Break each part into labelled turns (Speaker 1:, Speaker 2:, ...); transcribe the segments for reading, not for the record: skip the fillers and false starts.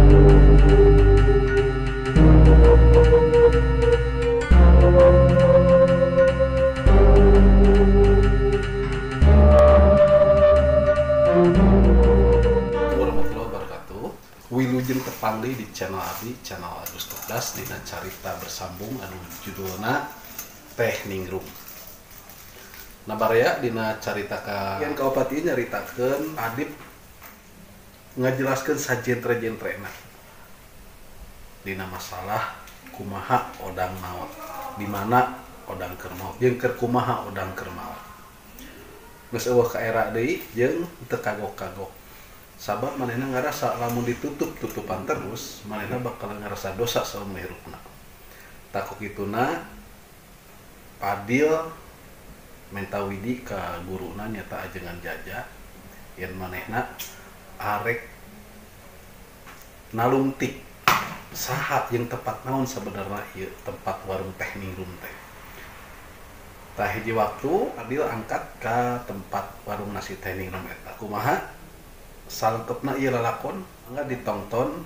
Speaker 1: Warahmatullahi wabarakatuh. Wilujeng tepang deui di channel abdi, channel Agus Kopdas, dina carita bersambung anu judulna Teh Ningrum. Nah baraya dina carita ka yang kaopat ieu nyaritakeun Adip ngajelaskeun sajentre-jentrena dina masalah kumaha odang maot, di mana odang keur maot jeung keur kumaha odang keur maot. Geus eueuh ka era deui jeung teu kagok-kagok. Sabab manehna ngarasa lamun ditutup-tutupan terus, manehna bakal ngarasa dosa saumur hirupna. Takok kituna Padil menta widi ka guruna nyata ajengan Jaja yen manehna arek nalungtik saha yang tepat naon sebenarnya ieu tempat warung Teh Ningrum teh. Tah hiji waktu Padil angkat ka tempat warung nasi Teh Ningrum eta. Kumaha salengkepna ieu lalakon mangga ditonton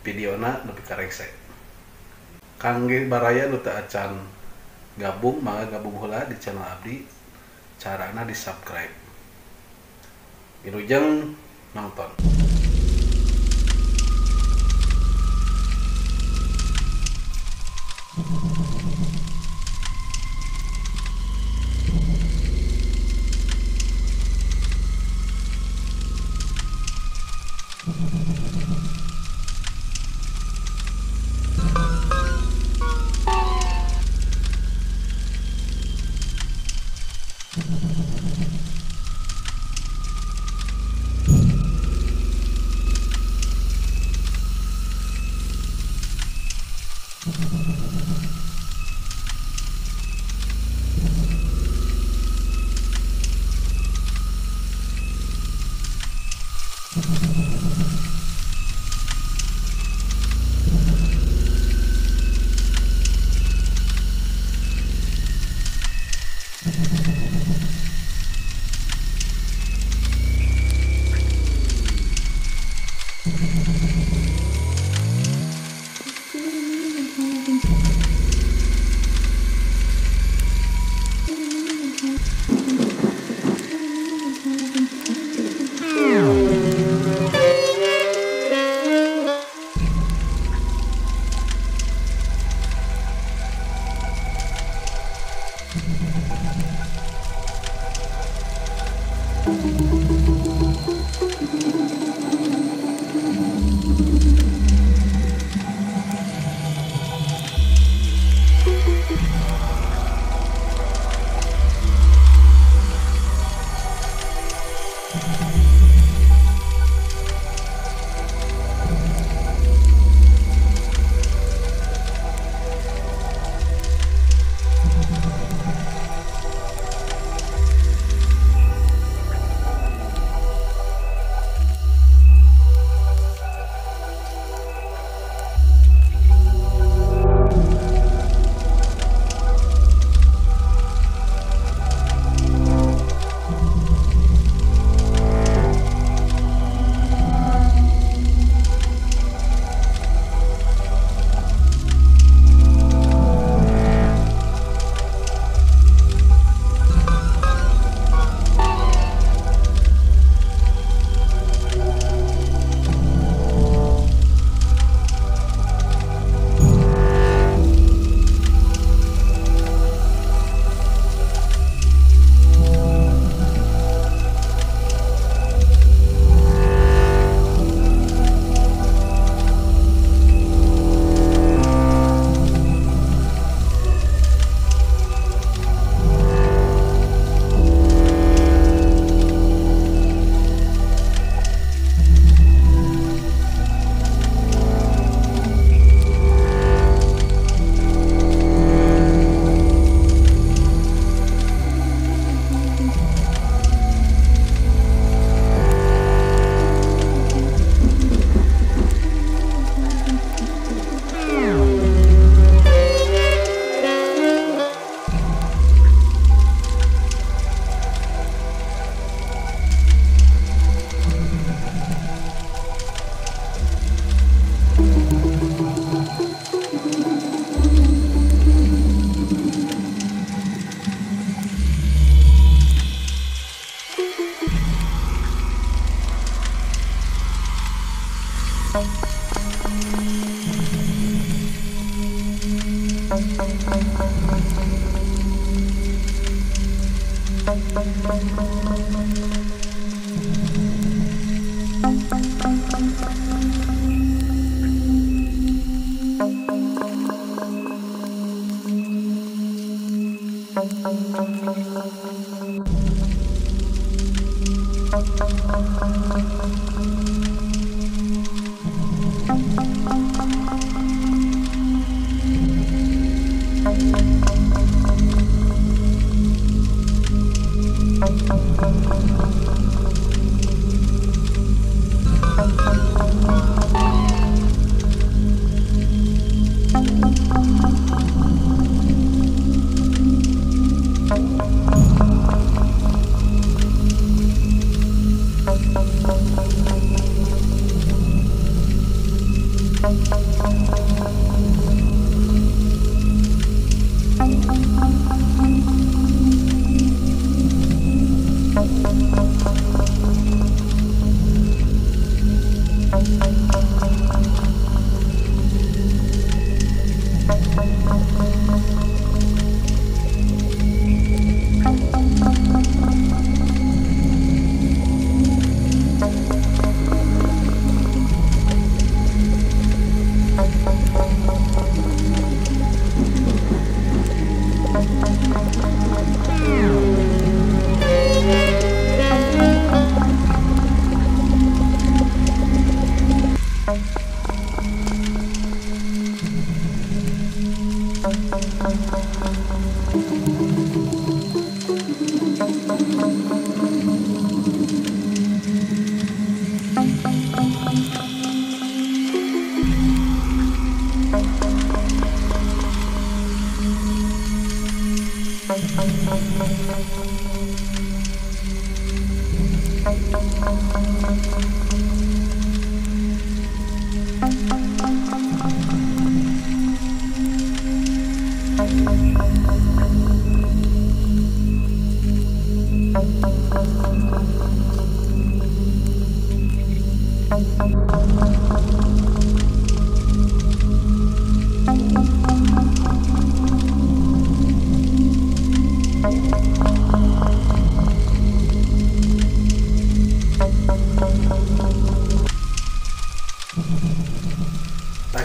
Speaker 1: videona nepi ka rengse. Kangge baraya nu teu acan gabung mangga gabung heula di channel abdi, carana di subscribe. Wilujeng nonton.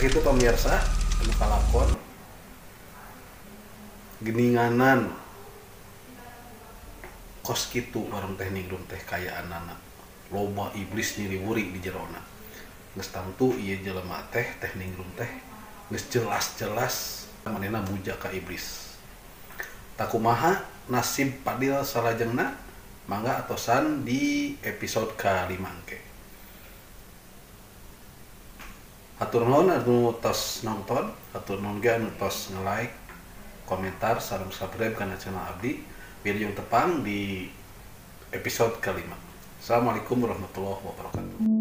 Speaker 1: Itu pemirsa anu kalakon geninganan kos kitu warung teh ningrum teh kayaanana loba iblis nyiriwuri di jerona geus tangtu ieu jelema teh teh ningrum teh geus jelas-jelas manehna muja ka iblis. Takumaha nasib Padil salajengna mangga atosan di episode ka-5 engke. Hatur nuhun anu tos nonton, hatur nuhun ge anu tos nge-like, komentar, sareng subscribe kana channel abdi. Wilujeng tepang di episode ke-5. Assalamualaikum warahmatullahi wabarakatuh.